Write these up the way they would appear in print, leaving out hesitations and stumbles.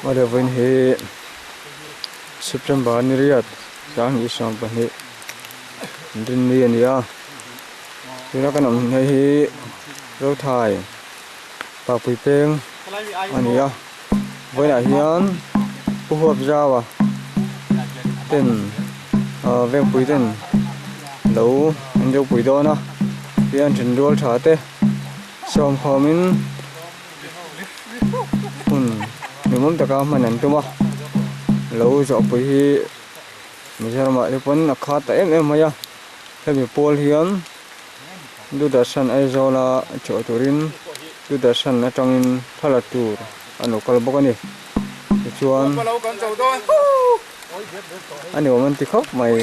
Awle vawiin hi September ni riat sanghnih 12 rinni a ni a tuna kan awm hei hi Rothai Papui peng a ni a vawiinah hian Pu Huapzaua ten ah vengpui ten lo an ropui dawn a tihian thenrual tha te sawmkhawmin. Hun nuamawm taka hman an tum a, lo zawhpui hi Mizoram ah te pawn a khat ta em em mai a, hemi pawl hian Doordarshan Aizawl a chhuah turin Doordarshan atangin thla la tur an lo kal bawk a ni, tichuan a nuam an ti khawp mai,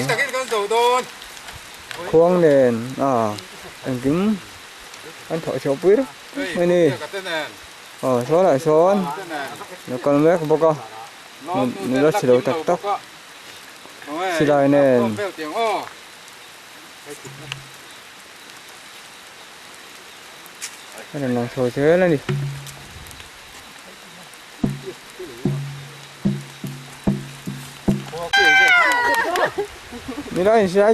khuang nen a engkim an thawh chhuah pui reuh. Mai ni aw sawnah sawn lo kal mek bawk a nula chhe lo tak tak silai nen a rawn lang chho zel a ni. Nula in silai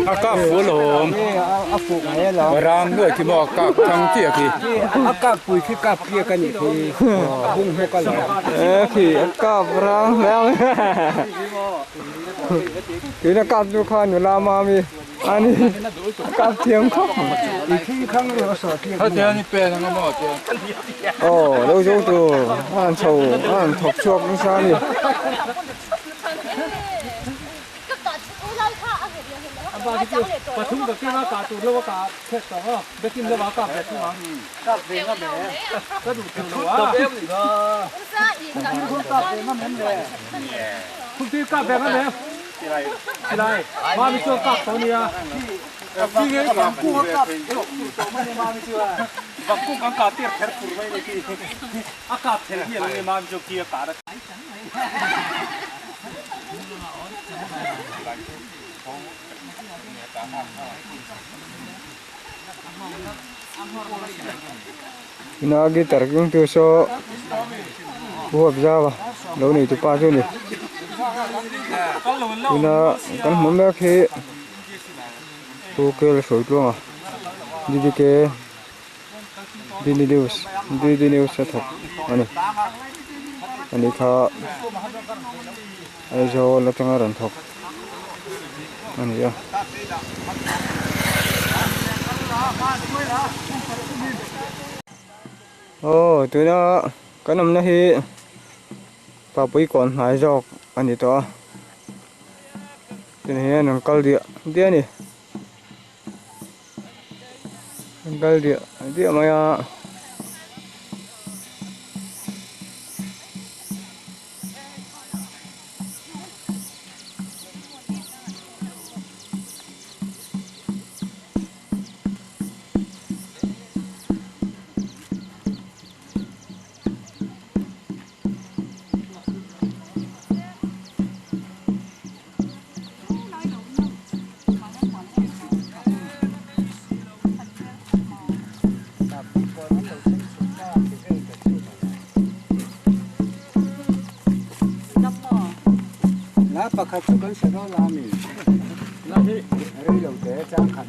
A kap fuh alawm ram luai khi maw a kap thang chiah khi a kap pui khi kap kiak a nih khi a bung hmawk alawm e khi a kap rang hle ang tuna kap chu kha nula mami ani a kap thiam khawp i khi khang ri a sawh thiam khatia ni pen anga maw tia aw lo zo tur a han chho a han thawk chhuak nasa a ni. Tuna guitar keng tu saw huap zau a lo nei tu pa chu a ni tuna kan hmuh mek hi Pu Kel Hruaitluanga DDK Dini News DD News a thawk a ni ani kha Aizawl atanga rawn thawk a ni a. Aw tuna kan awmna hi Papui kawn hnai zawk a ni tawh a tunah hian an kal diah diah a ni. An kal diah diah mai a. Pakhat chu kan sa dawn a mi rei lo te chang khat.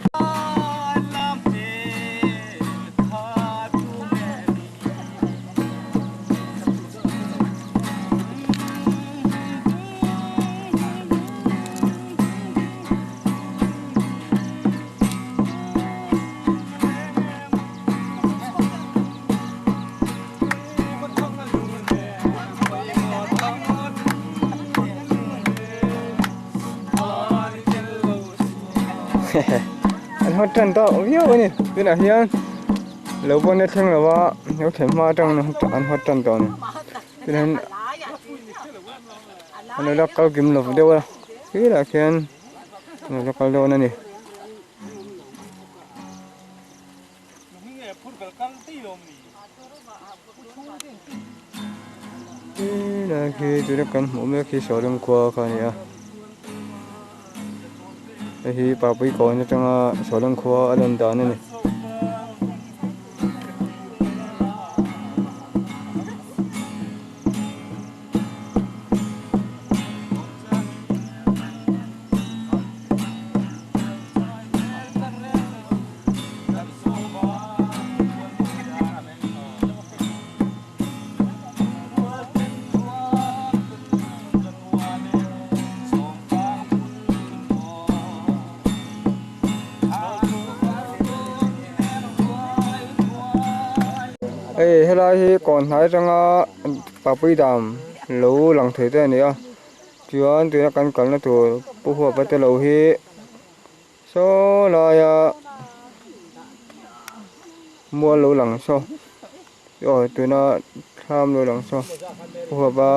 An hawt tan tawh viau a ni tunah hian lo pawn a thleng lo a lo thlen hma atang an hawt tan tawh a ni tunah hian an lo la kal kim lo deuh a sirah khian an lo la kal dawn a ni. Helai khi tuna kan hmuh mek hi Sawleng khua kha a ni a hei hi Papui kawn atanga Sawleng khua a lan dan a ni. Hei helai hi kawn hnai atanga papui dam lo lang thei te a ni a chuan tuna kan kalna tur pu huapa te lo hi saw laia mual lo lang saw aw tuna thlam lo lang saw pu huapa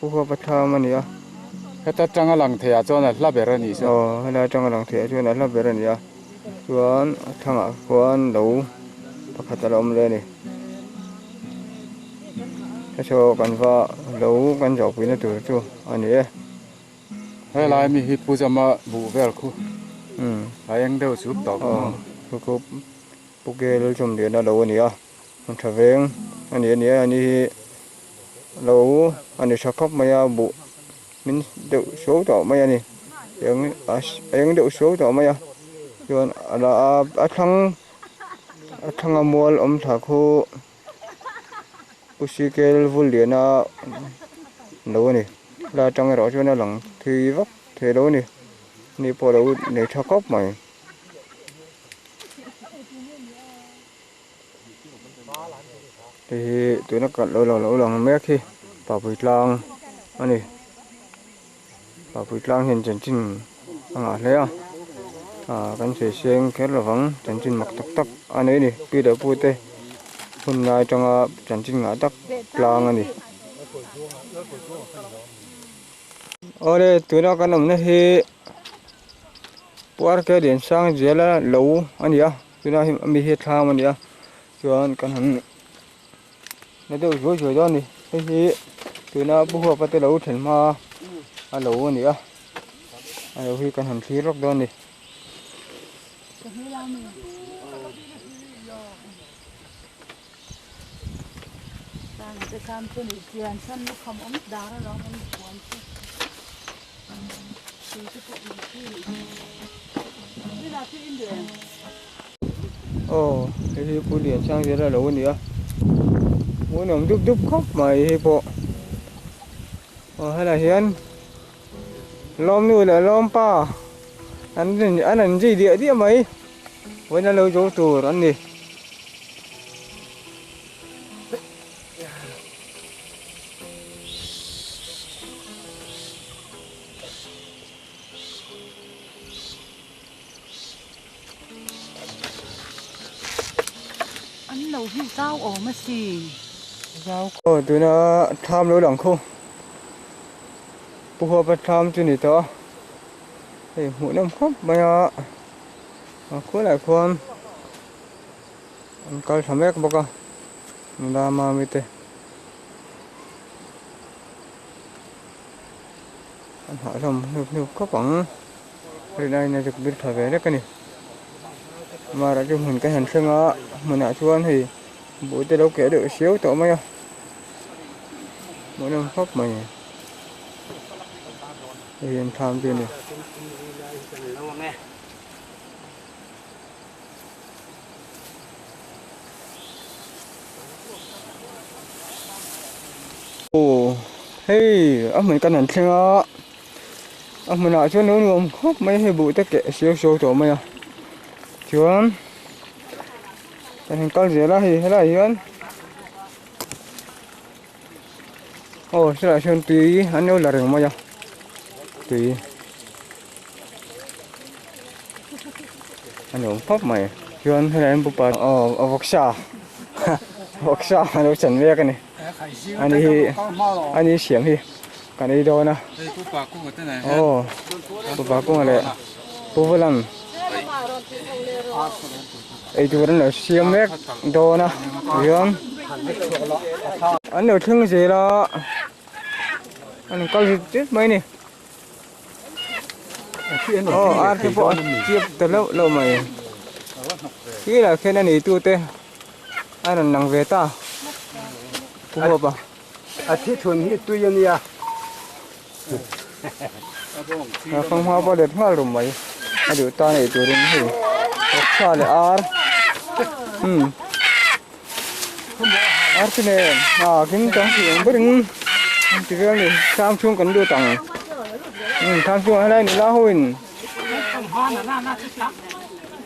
pu huapa thlam a ni a. Heta tanga lang thei ah chuan a hla ber a ni saw. Aw helai tanga lang thei ah chuan a hla ber a ni a chuan a thlangah khuan lo pakhat a la awm leh a ni. Hei kan va lo kan zawhpuina tur chu a ni e. Helai mi hi Pu Zama buh vel khu a eng deuh chup tawh khu. Aw chu chu Pu Gel Chawmliana lo a ni a, hmun tha veng a ni a ni a, ani hi lo a ni tha khawp mai a buh min deuh suau tawh mai a ni, eng a eng deuh suau tawh mai a, chuan a la a thlang a thlanga mual awm thla khu. Pu Sikel vul liana lo a ni la atang erawh chuan a lang thui vak thei lo a ni ni pawh lo nei tha khawp mai. Hei hi tuna kan lo lang lo lang mek hi Papui tlang a ni Papui tlang hian chanchin a ngah hle a ah kan sawi seng kher lovang chanchin mak tak tak a nei a ni pi leh pu te hun lai atanga chanchin ngah tak tlang a ni. Awle tuna kan awmna hi Puarke Liansang zela lo a ni a tuna hi mi hi thlam a ni a chuan kan han na deuh zuai zuai dawn a ni hei hi tuna pu huapa te lo thlen hma a lo a ni a a lo hi kan han thlir rawk dawn a ni. Aw hei hi pu Liansang zela lo a ni a hmuhnawm dup dup khawp mai hei pawh aw helaiah hian lawmnu leh lawmpa an an an zui diah diah mai vawiin a lo zo tur an ni. An lo hi zau awm a si. Zau aw tuna thlam lo lang khu Pu Huapa thlam chu ni tawh a hei hmuh nawm khawp mai a a khualah khuan an kal tha mek bawk a nula mami te an hah hlawm hnup hnup khawp ang. Rin aiin a zuk bir tha ve lek a ni. Mara chu hmun ka han thleng a, hmunah chuan hei buh te lo keh deuh siau tawh mai a, hmuhnawm khawp mai a ni. Hei hi an thlam chu a ni. Aw hei a hmun kan han thleng a. A hmunah chuan lo nuam khawp mai hei buh te keh siau siau tawh mai a chuan kan han kal zel a hei helaiah hian aw helaiah hian tui an lo la reng mai a tui a nuam khawp mai chuan helaiah hian pupa aw a vawksa vawksa a lo chan mek a ni. Ani hi ani siam hi kan ei dawn a aw Pu Pakunga leh Pu Vulan. Eitur an lo siam mek dawn a tihian an lo thleng zel a an kal zut zut mai a ni aw ar te pawh a chiap ta loh loh mai khi lah khian a neitu te a rawn lang ve ta pu huap a. A thithun hi tui a nia. A fanghma pawh let nghal rum mai a duh ta nei turin hei vawksa leh ar umm ar chu nen a kim tang thei ang berin an ti vel a ni thlam chhung kan lut ang umm thlam chhungah helai nula ho in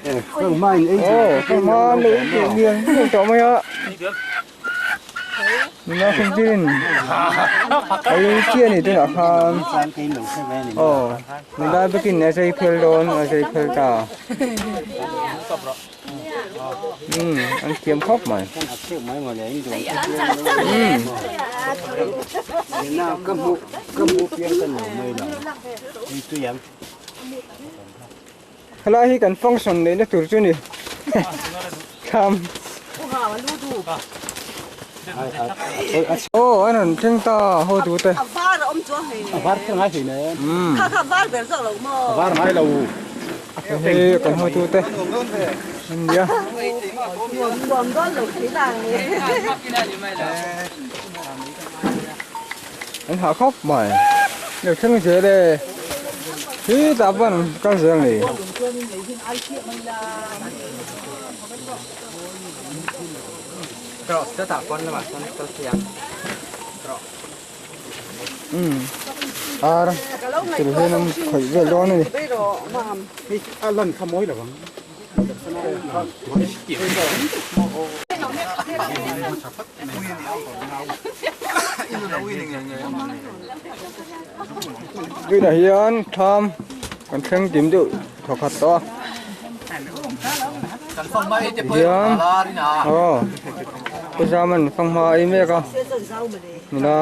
aw fanghma an lo tih lian viau tawh mai a. Nula khumtin ei chi a ni tunah khan aw nula bikin a zai phel dawn a zai phel ta umm an thiam khawp mai umm. Helai hi kan function neihna tur chu ni thlam aw an rawn thleng ta haw tu te hei kan haw tu te an nia an hah khawp mai lo thleng zel e hi tah pawh an kal zel a ni. Umm ar tel hian an khawih vel dawn a ni. Tunah hian thlam kan thleng dim deuh thawkhat tawh a tihian aw pu Zaman fanghma a ei mek a nula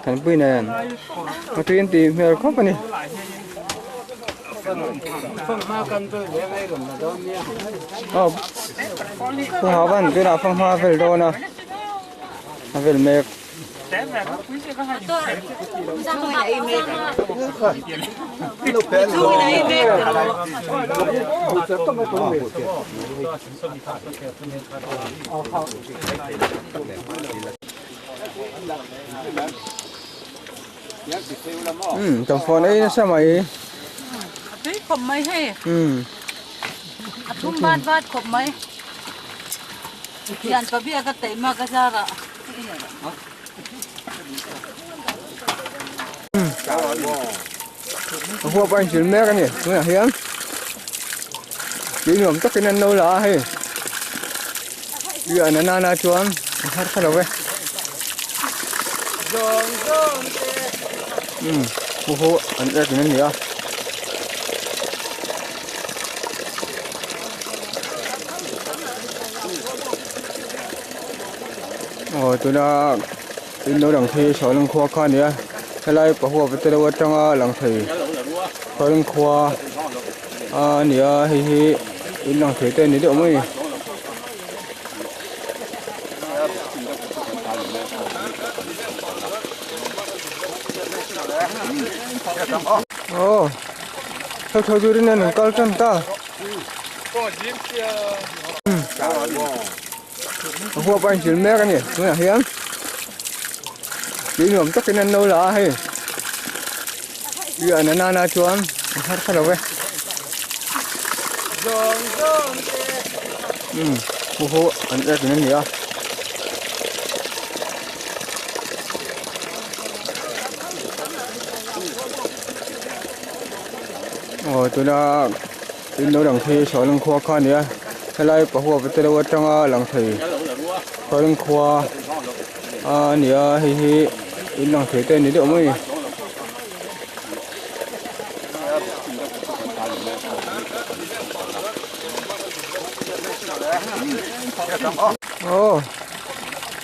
thanpui nen a tui an tih hmel khawp a ni. Aw pu Havan tunah fanghma a vel dawn a. A vel mek. Umm chawngfawn ei nasa mai. A tui khawp mai hei. Umm. A thum bat bat khawp mai. Thian pa biak a taih mak a zarah. A huap a inchil mek a ni tunah hian tui nuam takin an lo la a hei riahna nana chuan a har kha lo e umm hu hu an ek in a ni a. Aw tuna in lo lang khi Sawleng khua kha a ni a helai pahuap te deuh atanga lang thei Sawleng khua a ni a hei hi in lang thei te a ni deuh mai. Aw tho tho turin an kal tan ta. A huap a inchil mek a ni tunah hian tui nuam takin an lo la a hei riahna nana chuan a har kha lo e umm hu hu an ek in a ni a. Aw tuna In lo lang thei Sawleng khua kha a ni a helai pahuap te deuh atanga lang thei Sawleng khua a ni a hei hi in lang thei te a ni deuh mai. Aw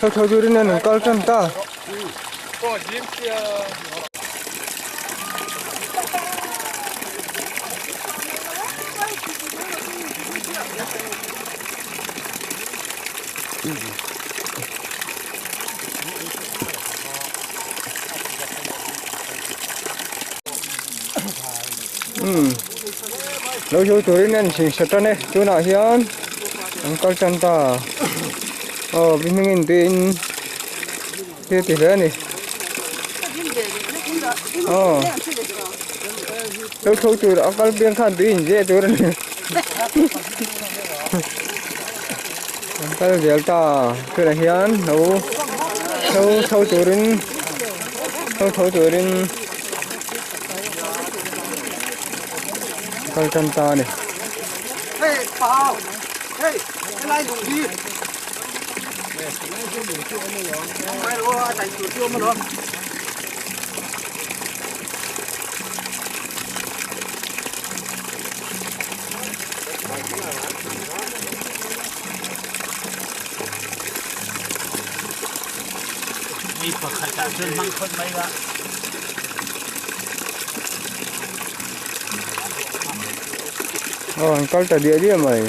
tho tho turin an kal tan ta. Umm lo zo turin an singsa tan e tunah hian an kal tan ta aw mi hmingin tuiin thil ti hle a ni aw lo tho tur a kal piang khan tui in zeh tur a ni an kal zel ta tunah hian lo tho tho turin tho tho turin. Kal tan ta a ni. Aw an kal ta diah diah mai.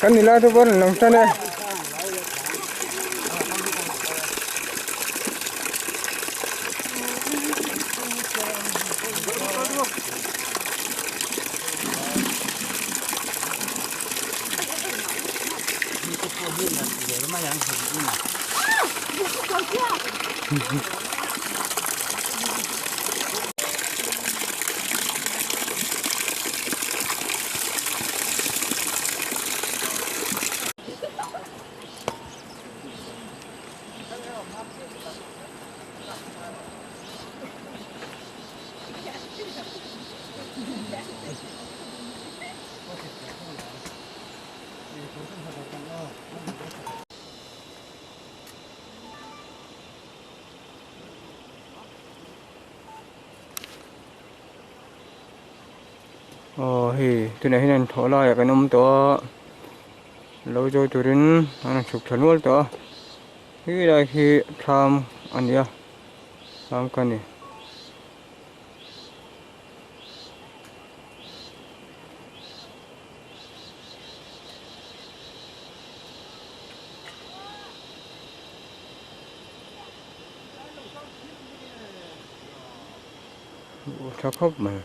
Kan nila te pawh an lang tan e. Aw hei tunah hian an thawh laiah kan awm tawh a lo zo turin an rawn chhuk thla nual tawh a khi lai khi thlam a ni a thlam ka ni. Tha khawp mai.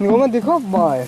Nuam an ti khawp mai.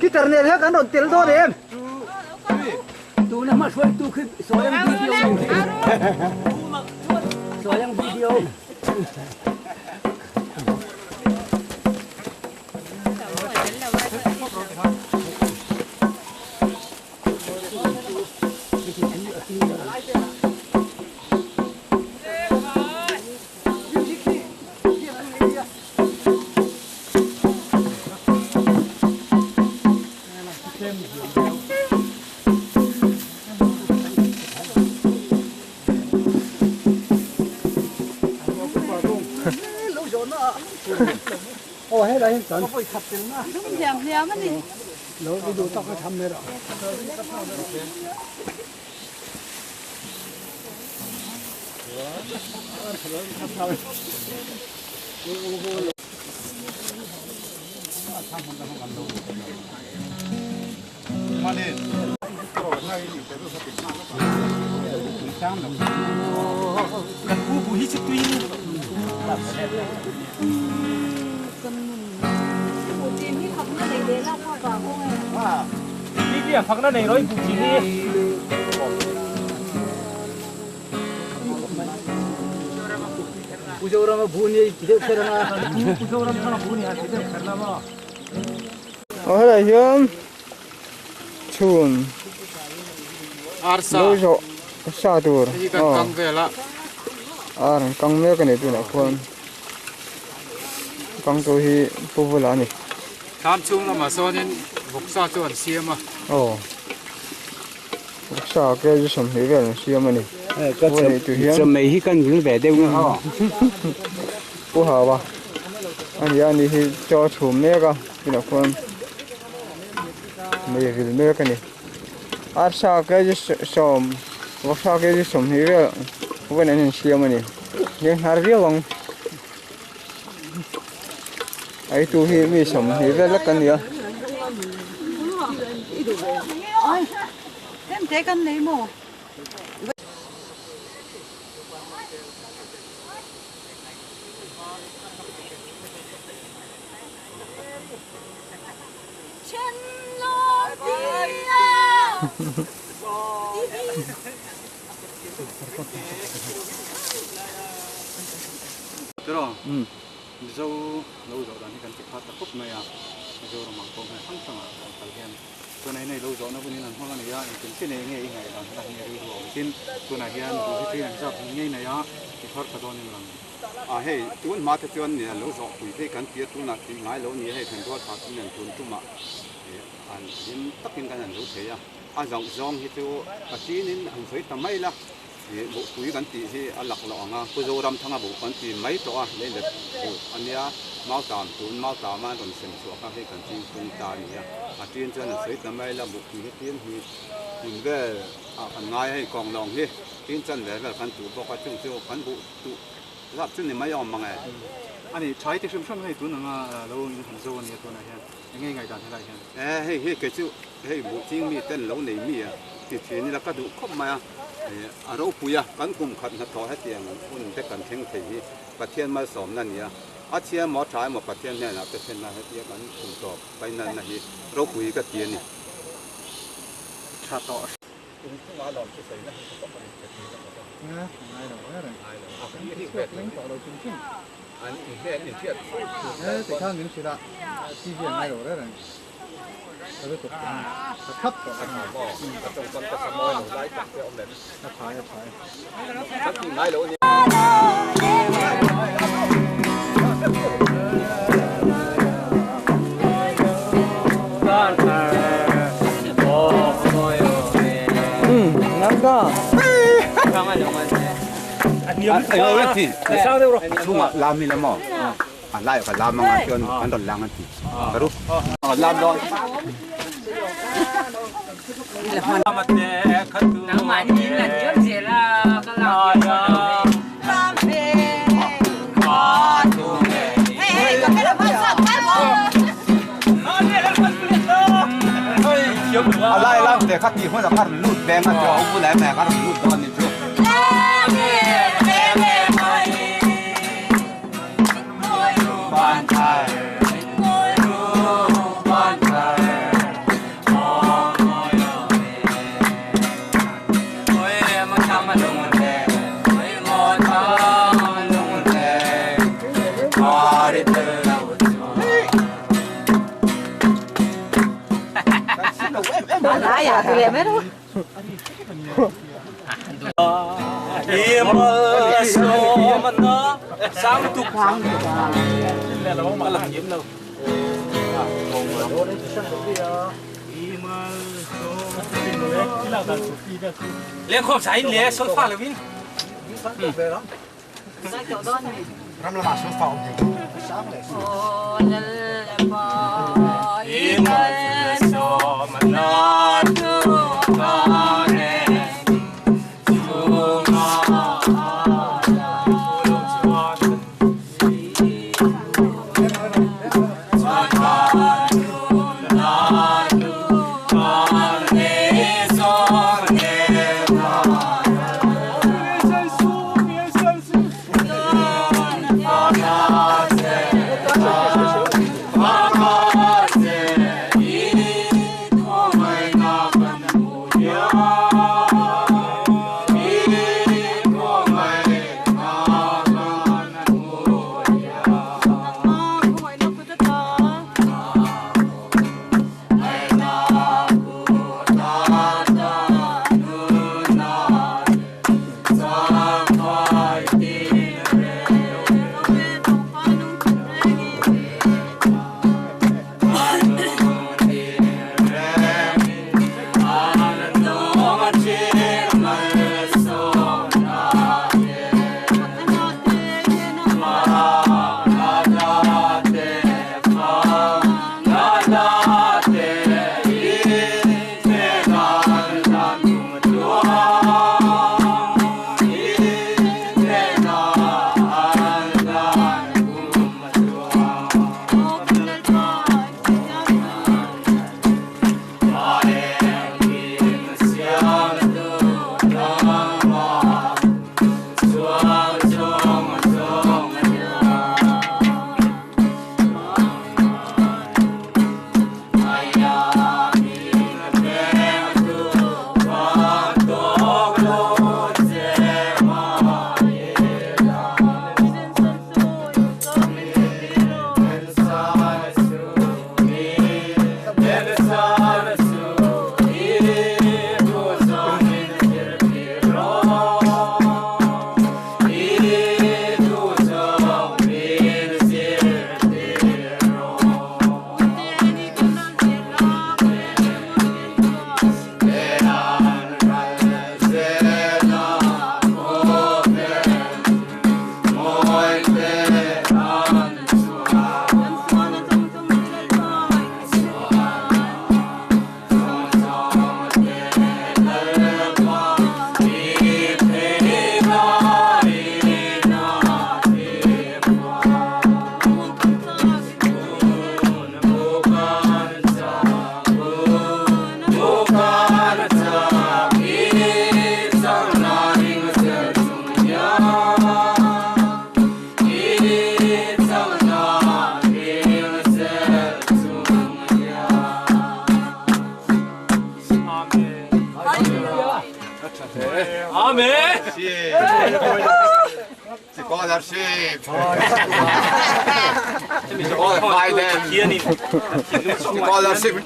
Guitar nen hian kan rawn tel dawn em? Tuna hma hruaitu khi sawi ang video sawi ang video. Aw helai hian chhun Arsa lo zawh sa tur hei hi kan kang vel a ar an kang mek a ni tunah khuan kang tur hi pu bulah a ni. Thlam chhung lamah sawnin vawksa chu an siam a. Aw vawksa kg 20 vel an siam a ni. Pu a nih tur hian Chawhmeh hi kan vil ve deuh nga. Pu hau a a ni a ni hi chaw a chhum mek a tunah khuan mei a vil mek a ni. Arsa kg 10 vawksa kg 20 vel vawiin an insiam a ni. Hnianghnar viau ang. Ei tu hi mi 20 vel lek an ni a. Mizo lo zawh dan hi kan ti kha ta khawp mai a, Mizoram ang pawh hmel hrang hrangah kan kal hian tunah hian hei lo zawhna hunin an hmang a ni a, engtin chi nei nge i ngaih dan helai hi a rilru a awm tin tunah hian buh hi tui an zat hun ngei nei a, i thar tha dawn em lang. A hei tun hma te chuan nia lo zawh pui phei kan ti a, tunah tih ngai lo ni a, hei thenrual tha chu nen tun tumah an hlim takin kan han lo thei a, a zawng zawng hi chu Pathianin an sawi ta mai la. Ih buhpui kan tih hi a lak loh ang a, Pu Zoramthanga buh kan ti mai tawh a, lei let buh a nia, Mautam tun Mautama an rawn sem chhuah kha hei kan ching pung ta a ni a, a tin chuan an sawi ta mai la, buhpui hi tin hi hmun vel ah kan ngai a, hei kawng lawng hi tin chan ve vel kan tuh bawk a, chung chu kan buh tuh zat chu ni mai awm mang e. A ni, tha i ti hrim hrim hei tun anga lo in han zo a nia tunah hian eng nge ngaihdan helai hian? E hei hi kei chu hei buh ching mi ten lo nei mi a ti thin ila ka duh khawp mai a. A ropui a, kan kum khat hnathawh hetiang hun te kan thleng thei hi Pathian malsawmna a ni a, a chhia emaw a tha emaw Pathian hnenah te thlenna hetia kan kum tawp painanna hi ropui ka ti a ni. Tha tawh. Kum chungah lawm chu sawina hi ka tawk a ni, ka ti ka tawk a. Ngai lo, ngai lo. Scholarship! Scholarship!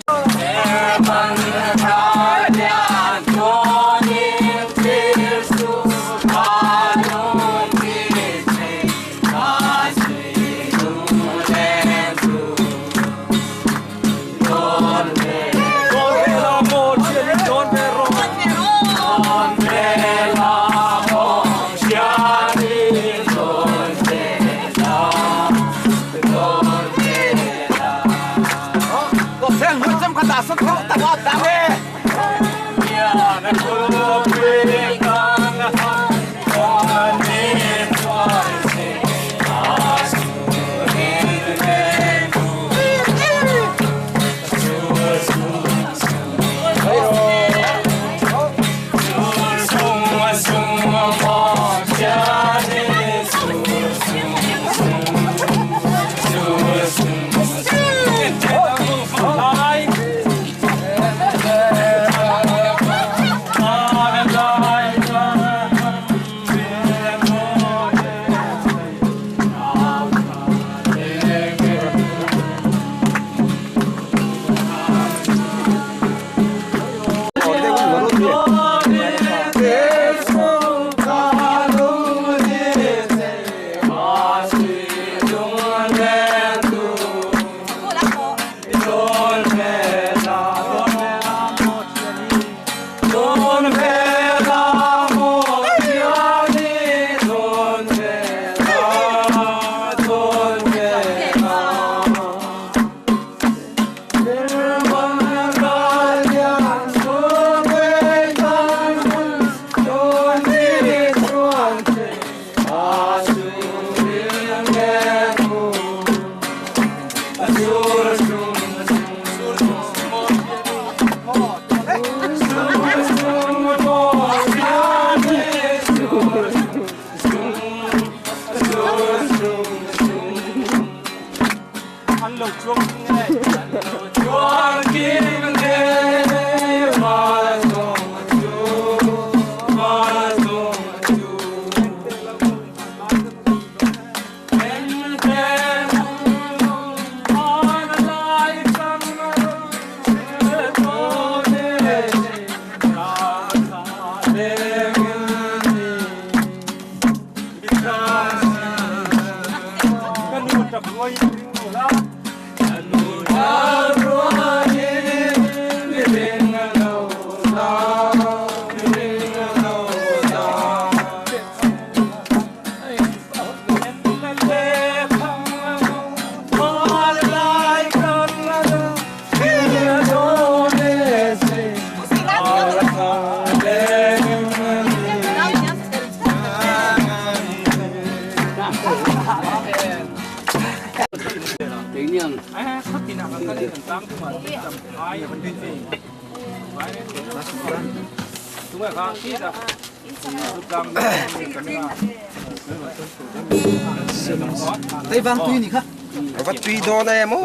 Va tui dawn em aw.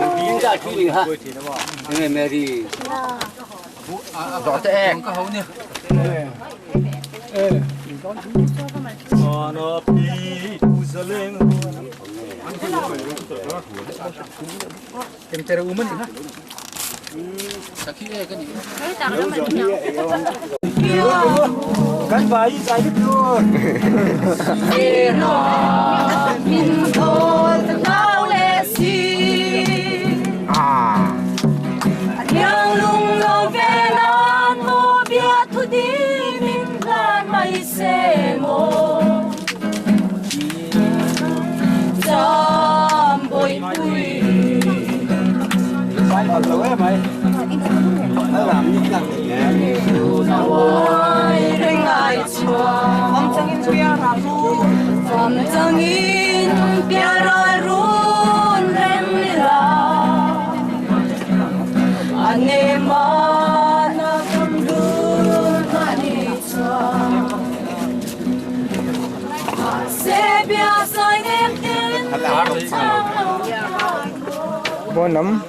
Bon lắm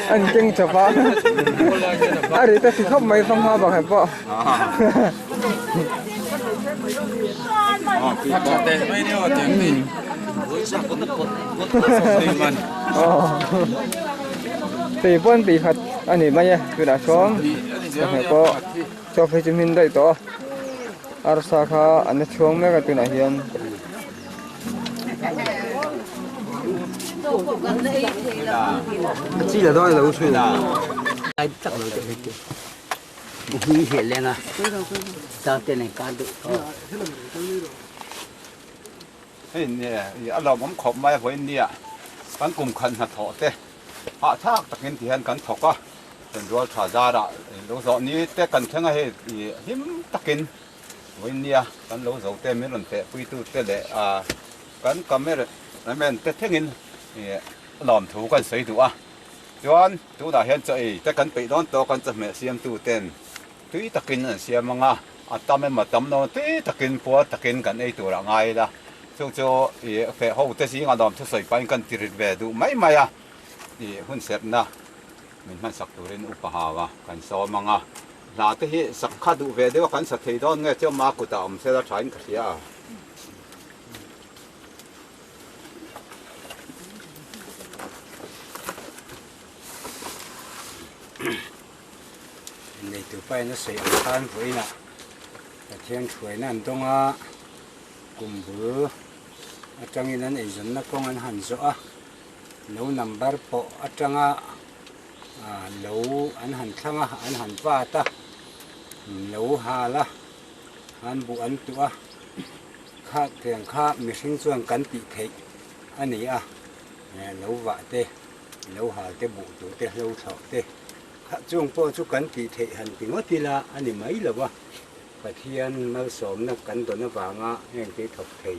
anh kinh chụp á à đi ta thì không mấy phong hoa bằng hẹp vợ. Tui pawn tui khat a ni mai e tunah chuan sangha pawh chaw phei chu hmin daih tawh a arsa kha an la chhuang mek a tunah hian. Hei nia a lawmawm khawp mai a vawiin nia kan kum khat hnathawh te hahthlak takin ti hian kan thawk a thenrual tha zarah lo zawh ni te kan thleng a hei hlim takin vawiin nia kan lo zo te min rawn fehpui tu te leh kan camera man te thlengin lawmthu kan sawi duh a chuan tunah hian chaw ei te kan peih dawn tawh kan chawhmeh siamtu ten Tui takin an siam ang a, a tam emaw tam lo tui takin puar takin kan ei tur a ngai ila, chu chu ih feh ho te zingah lawm thusawi pahin kan ti rit ve duh mai mai a, ih hun serhna min hmansak turin upa hau a kan sawm ang a, hla te hi sak kha duh ve deuh a kan sa thei dawn nge chu ma kutah awm sela thain ka hria a. Neitu pain a sawi ang khan vawiinah Pathian hruaina an dawng a, kum bul atangin an eizawnna kawng an han zawh a, lo number pawh atanga lo an han thlang a, an han vat a, lo hal a, an buh an tuh a, kha tiang kha mihring chuan kan tih theih a ni a, lo vah te, lo hal te, buh tur te, hlo thlawh te. Kha chung pawh chu kan tih theih han ti ngawt ila a ni mai lo a, Pathian malsawmna kan dawn avanga heng te thawk thei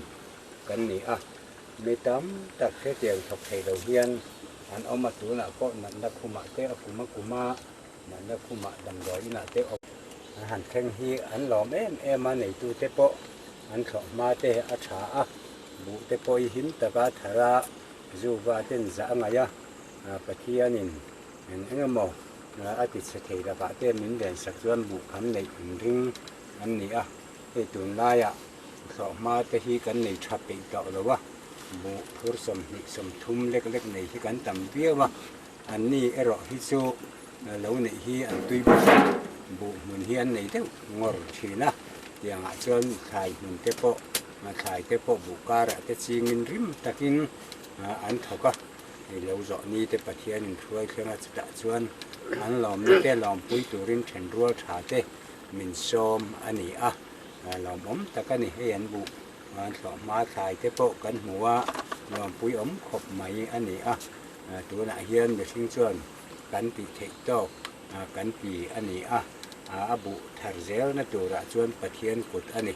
kan ni a, mi tam tak hetiang thawk thei lo hian an awm a, tunah pawh natna khumah te a kum a kum a, natna khumah damdawi inah te awm an han thleng hi an lawm em em a, neitute pawh an thlawh hma te a tha a, buh te pawh i him taka thar a, zuva ten zah a ngaih a, Pathianin Eng eng emaw a ti chhe thei lakah te min len sak chuan buh kan neih an ring an ni a, hei tunlaiah thlawhhma te hi kan nei tha peih tawh lo a, buh phur 20 30 lek lek nei hi kan tam viau a, an ni erawh hi chu lo neih hi an tui bawk a, buh hmun hi an nei deuh ngawr thin a, tiangah chuan thlai hmun te pawh thlai te pawh buh karah te chingin rim takin an thawk a. Hei lo zawh ni te Pathian in hruai thleng a chutah chuan an lawmna te lawmpui turin then rual tha te min sawm a ni a, lawmawm tak a ni. Hei an buh an thlawh hma thlai te pawh kan hmu a, lawmpui awm khawp mai a ni a, tunah hian mihring chuan kan tih theih tawk kan ti a ni a, a buh thar zelna turah chuan Pathian kut a ni.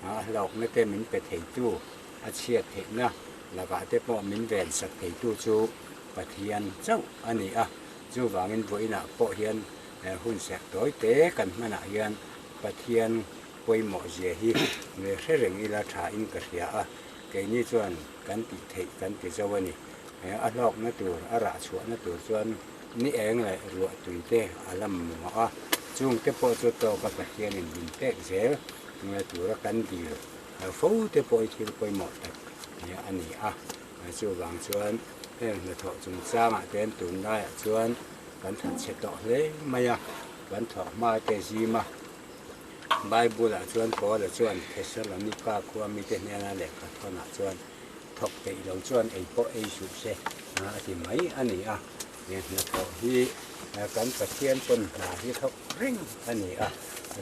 A hlawkna te min pe theitu, a chhiat theihna lakah te pawh min ven sak theitu chu Pathian chauh a ni a. Chuvangin vawiinah pawh hian hun serh tawi te kan hmanah hian Pathian pawimawh zia hi hre reng ila thain ka hria a. Keini chuan kan tih theih kan ti zo a ni. A hlawkna tur, a rah chhuahna tur chuan ni eng leh ruah tui te a la mamawh a. Chungte pawh chu tawka Pathianin min pek zel tura kan dil fo te pawh hi thil pawimawh tak a ni a. Chuvang chuan heng hnathawh chungchangah te hian tunlaiah chuan kan thatchhe tawh hle mai a, kan thawh hma te zim a. Bible-ah chuan Paula chuan Thessalonika khua mite hnena lehkha thawnah chuan thawk peih lo chuan ei pawh ei suh se a ti mai a ni a. Hnathawh hi kan Pathian pawn hna hi thawk reng a ni a,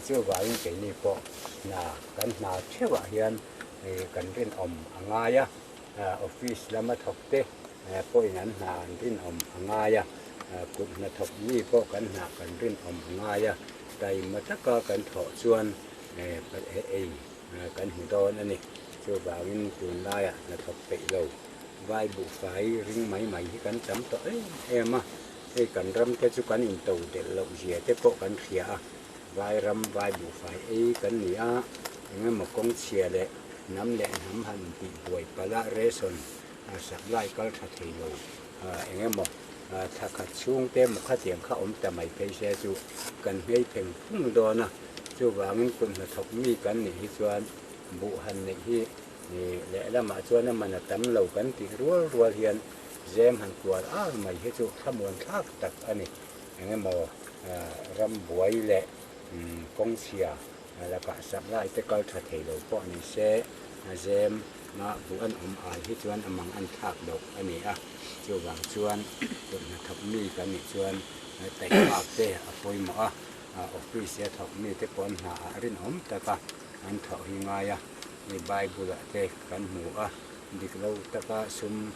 chuvangin keini pawh hna kan hna theuhah hian kan rinawm a ngai a, office lama thawk te pawhin an hna an rinawm a ngai a, kut hnathawk mi pawh kan hna kan rinawm a ngai a, taima taka kan thawh chuan ei kan hmu dawn a ni. Chuvangin tunlaiah hnathawk peih lo Vai buhfai ring mai mai hi kan tam tawh em em a, hei kan ram te chu kan into delh loh zia te pawh kan hria a, vai ram vai buhfai ei kan ni a, eng emaw kawng chhia leh hnam leh hnam han intih buai palh a ration supply kal tha thei lo eng emaw thla khat chhung te maw khatiang kha awm ta mai phei se chu kan nghei pheng phung dawn a. Chuvangin kut hnathawk mi kan nih hi chuan buh han neih hi lehlamah chuan a man a tam lo kan tih rual rual hian zem han kual ar mai hi chu thlamuan thlak tak a ni. Engemaw ram buai leh kawngchhia lakah sak lai te kal tha thei lo pawh ni se zem a buh an awm ai hi chuan a mang an thlak loh a ni a. Chuvang chuan kut hnathawk mi kan nih chuan taihmak te a pawimawh a. Office a thawk mi te pawh an hna ah rinawm taka an thawh hi ngai a, hei Bible ah te kan hmu a, dik lo taka sum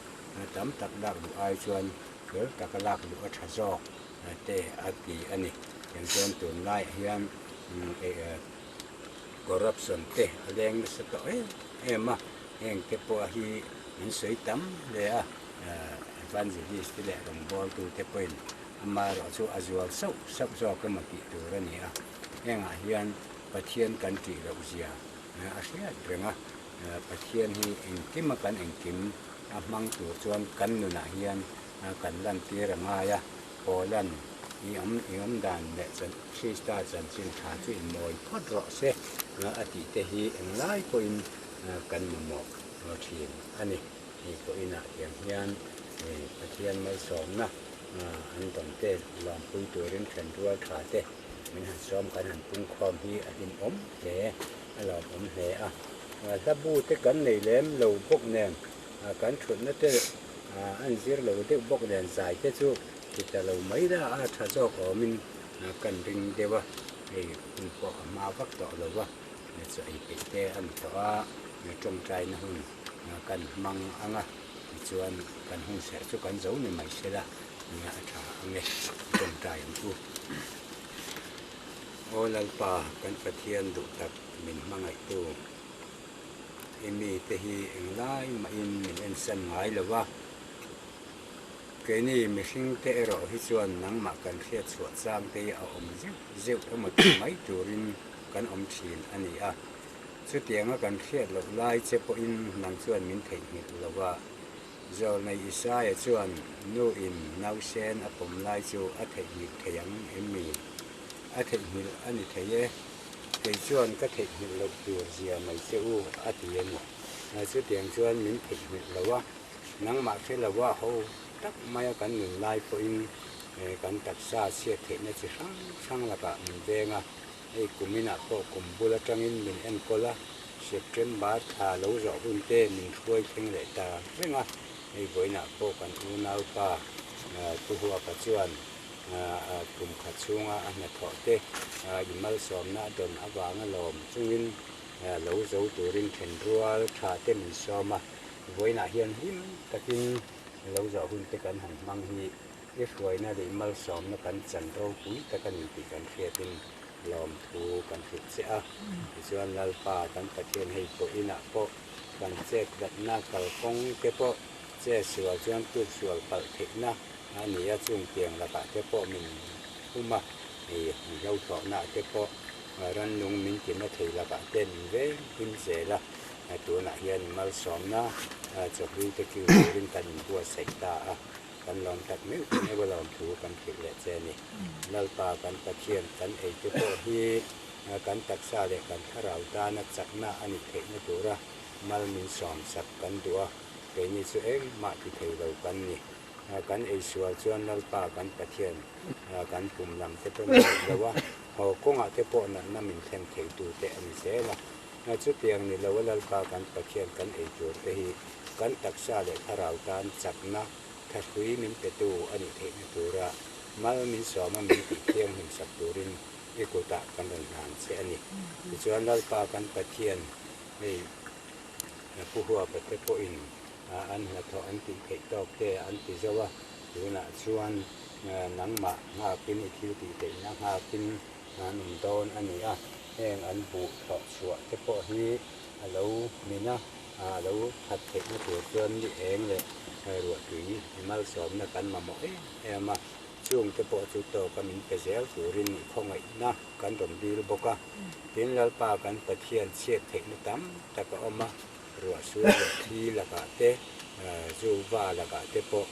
tam tak lak duh ai chuan fel taka lak duh a tha zawk te a ti a ni. Tiang chuan tunlaiah hian corruption te a leng nasa tawh em em a, heng te pawh hi an sawi tam hle a, evangelist te leh rawngbawltu te pawhin Amaherawh chu a zual sauh sauh zawk emaw tih tur a ni a, hengah hian Pathian kan tih loh zia a hriat reng a, Pathian hi engkima kan engkim a hmang tur chuan kan nunah hian kan lantir a ngai a, Paula'n i awm i awm dan leh Krista chanchin tha chu i mawi phawt rawh se a tih te hi englai pawhin kan mamawh thin a ni. Hei pawh inah tiang hian Pathian malsawmna an dawng te lawmpui turin then rual tha te min han sawm kan han pungkhawm hi a hlimawm hle, a lawmawm hle a. Hla bu te kan nei lem lo bawk nen kan thutna te an zir lo deuh bawk nen zai te chu ti ta lo mai la a tha zawk awmin kan ring deuh a, hei hun pawh a hma vak tawh lo va, chaw ei peih te a ni tawh a, tawngtaina hun. Kan hmang ang a, tichuan kan hun serh chu kan zo ni mai se la, nia a tha ang e, tawngtai ang u. Aw Lalpa, kan Pathian duh tak min hmangaihtu, i mite hi englai mahin min ensan ngai lo va, keini mihringte erawh hi chuan nangmah kan hriat chhuah chang te hi a awm zeuh zeuh emaw tih mai turin kan awm thin a ni a. Chutianga kan hriat loh lai che pawhin nang chuan min theihnghilh lo va. Zawlnei Isaia chuan nu-in nausen a pawm lai chu a theihnghilh thei ang em mi? A theihnghilh a ni thei e. Kei chuan ka theihnghilh loh tur zia mai che u a ti a ni. Chutiang chuan min theihnghilh lo a, nangmah hre lo a ho tak maia kan nun lai pawhin kan taksa chhiat theihna chi hrang hrang lakah min veng a. Hei kum inah pawh kum bul atangin min enkawl a, September thla lo zawh hun te min hruai thleng leh ta reng a. Hei vawiinah pawh kan unaupa Pu Huapa chuan kum khat chhunga a hnathawh te i malsawmna a dawn avanga lawm chungin lo zo turin thenrual tha te min sawm a. Vawiinah hian hlim takin lo zawh hun te kan han hmang hi I hruaina leh malsawmna kan chan ropui tak a ni tih kan hriatin lawmthu kan hrilh che a. Tichuan Lalpa kan Pathian hei pawh inah pawh kan chet tlatna kalkawng te pawh che sual chuan tuk sual palh theihna a ni a, chung tiang lakah te pawh min hum a, hei hlauthawhna te pawh rannung min tina thei lakah te min veng him zel a, tunah hian malsawmna chawhlui te kiu turin kan inbuatsaih ta a. Kan lawm tak meuh meuh a lawm thu kan hrilh leh che a ni. Lalpa kan Pathian kan ei te pawh hi kan taksa leh kan thlarau tana chakna a nih theihna tura mal min sawm sak kan duh a, keini chu engmah ti thei lo kan ni. Kan ei sual chuan Lalpa kan Pathian kan pum lam te pawh ni lo a, haw kawngah te pawh natna min thlen thei tu te a ni zel a. Chutiang ni lo a Lalpa kan Pathian kan ei tur te hi kan taksa leh thlarau tan chakna thahrui min petu a nih theihna tura mal min sawma min tih thianghlim sak turin i kutah kan rawn hlan che a ni. Tichuan Lalpa kan Pathian hei Pu Huapa te pawhin an hnathawh an tih theih tawk te an ti zo a, tunah chuan nangmah nghakin i thil tih theihna nghakin an awm dawn a ni a, heng an buh thlawh chhuah te pawh hi a lo min a, a lo that theihna tur chuan ni eng leh ruahtui malsawmna kan mamawh em em a, chung te pawh chu tawka min pe zel turin i khawngaihna kan rawn dil bawk a, tin Lalpa kan Pathian chhiat theihna tam tak a awm a, ruahsur leh thli lakah te, zu va lakah te pawh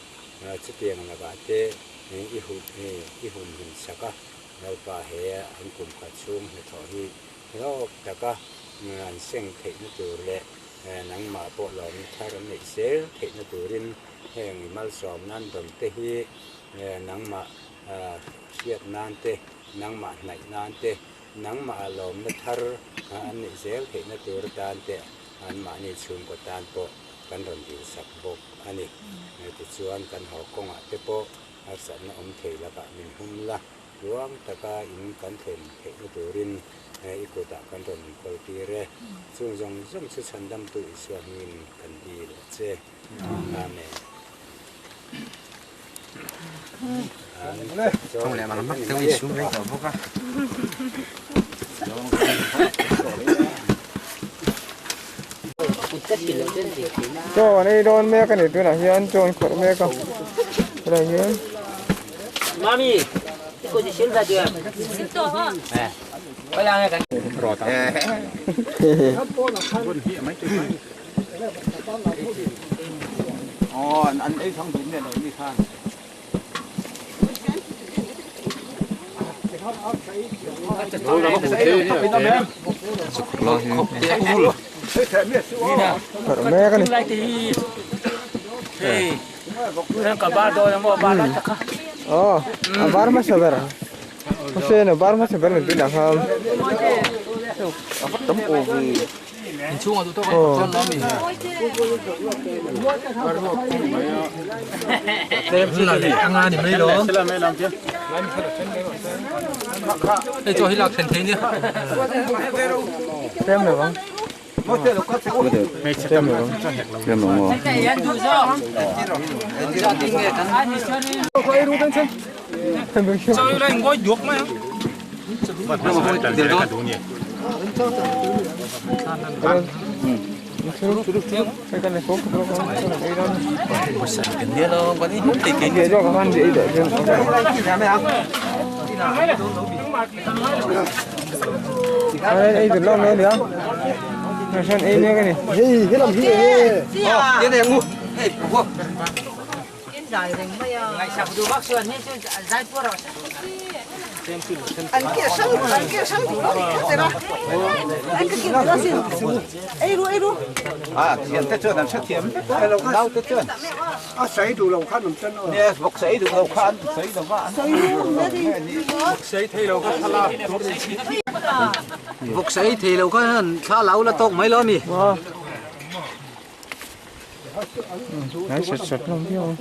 chutiang lakah te i hun i humhim sak a. Lalpa he an kum khat chhung hnathawh hi hlawk taka an seng theihna tur leh nangmah pawh lawmna thar an neih zel theihna turin heng i malsawm nan dawn te hi nangmah hriat nan te, nangmah hnaih nan te, nangmah lawmna thar an neih zel theihna tur atan te anmahni chhungkaw tan pawh kan rawn dilsak bawk a ni. Tichuan kan haw kawngah te pawh harsatna awm thei lakah min hum la, tluang taka in kan thlen theihna turin i kutah kan rawn inkawl tir e. Chung zawng zawng chu chhandamtu Isua hmingin kan dil a che. Amen. Chaw an ei dawn mek a ni tunah hian chaw an khawrh mek a tunah hian. Mek a ni. Aw a var hmasa ber a Hussein a var hmasa ber min tih khan. Tlem lo vang. Tlem lo vang. Tlem lo maw. Nai sat sat hlawm viau ang.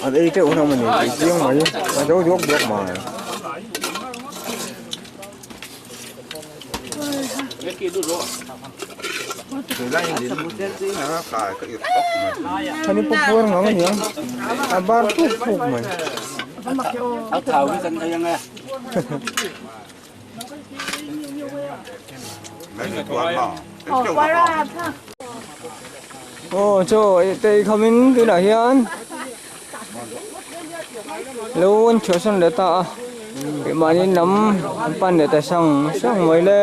An ei teuh hlawm a ni tih chiang mai a zo duak duak mai. Hani pawh puar ngang a ni ang a bar puk puk mai. Aw chaw te ei khamin tunah hian lo an chhuahsan leh ta a mahni lam an pan leh ta sang sang mai le.